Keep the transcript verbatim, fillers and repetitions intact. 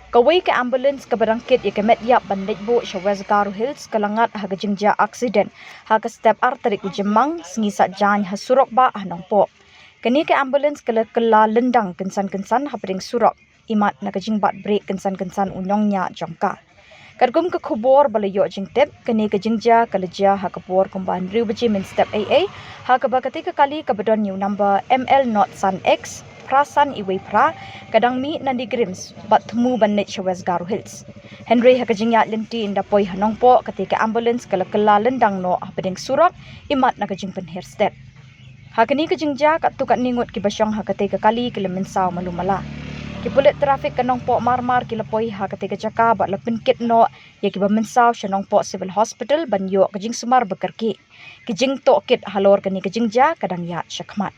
Kawei ka ambulance kaba dang kit ïa ka met ïap ban leit buh sha West Garo Hills ka la ngat ha ka jingjia aksiden ha ka step ar tarik u Jymmang, sngi Saitjaiñ, ha surok bah ha Nongpoh. Kane ka ambulance ka la kylla lyndang kynsan kynsan hapdeng surok, imat na ka jingbat brake kynsan kynsan u ñiangñia jong ka. Katkum ka khubor ba la ïoh jingtip, kane ka jingjia ka la jia ha ka por kumba hynriew baje mynstep ei ei, ha kaba katei ka kali kaba don ïa u number M L not san X phra san iwei phra ka dang mih na NEIGRIHMS bad thmu ban leit sha West Garo Hills. Hynrei ha ka jingïaid lynti ynda poi ha Nongpoh, katei ka ambulance ka la kylla lyndang noh hapdeng surok, imat na ka jingpynher stet. Ha kane ka jingjia, katto katne ngut kiba shong ha katei ka kali ki la mynsaw malu mala. Ki pulit traffic ka Nongpoh mar mar ki la poi ha katei ka jaka bad la pynkit noh ïa kiba mynsaw sha Nongpoh Civil Hospital ban ïoh ka jingsumar ba kyrkieh. Ki jingtohkit halor kane ka jingjia ka dang ïaid shakhmat.